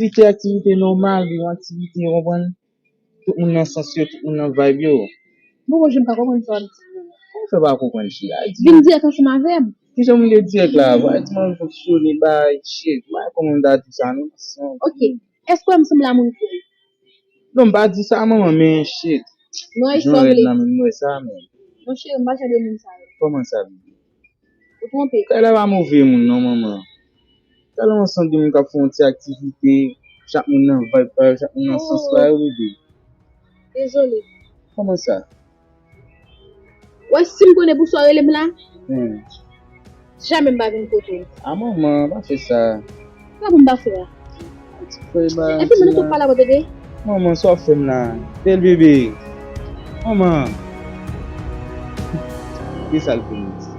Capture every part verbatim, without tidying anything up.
Aktivite, aktivite nòmal, yon aktivite, w konprann? Tout moun nan sans yo, tout moun nan vibe yo. M poko janm ka konprann sa w ap di yo. Kòman w fè pa konprann, cheri? Vin dirèk ansanm avè m. Kijan m vle dirèk la? Ba, di m anvi fonksyone, bay, shit. Ba, kòman m ta di sa, non? Ok. Èske w wè m sanble a moun kouri? Non, m pa di sa, manman, men shit. Non, e jan w rèd la, men m wè sa, men. Non, cheri, m pa jan de moun sa yo. Kòman sa, bebe? Ou twonpe. Kay la pa move moun, non, manman. Talè yon ansanm de moun k ap fè yon ti aktivite, chak moun nan vibe pa yo, chak moun nan sans pa yo, bebe. Dezole. Kòman sa? Wè, si m konnen pou sa w rele m la, hmm, jamè m pa vin kote w. A manman, pa fè sa. Sa pou m pa fè a? Ti frè ba. Epi mwen tou pale avè w, bebe. Manman, sa w ap fè m la? Bèl bebe. Manman. Ki sa l fè m di?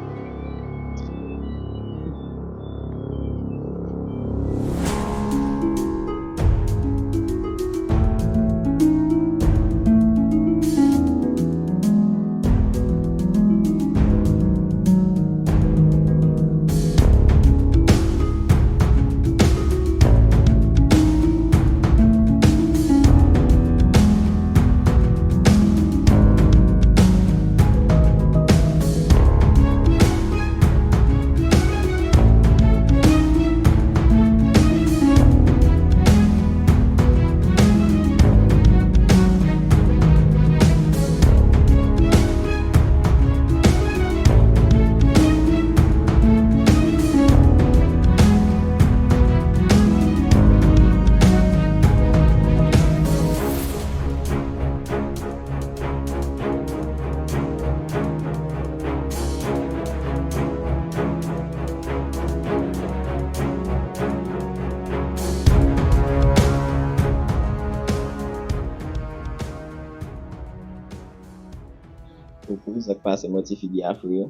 Koukou, sa k pase, mwen ti figi a fre yo.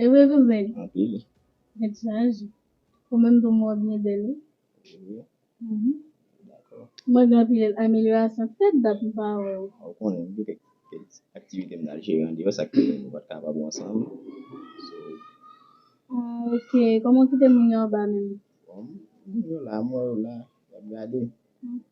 E vre, kouzen? Anpil. Tèt chaje. Ou menm tou, mwen byen bèl, wi. Wi. Mhm. Dakò. Mwen gen anpil amelyorasyon, tèt dat m pa wè w. Ou konnen, m gen kèk, kèk aktivite m t al jere andeyò, sa k fè nou pa t kapab wè ansanm. So, ah, ok. Kòman w kite moun yo anba menm? Bon, moun yo la, m wè yo la, y ap gade. Ok.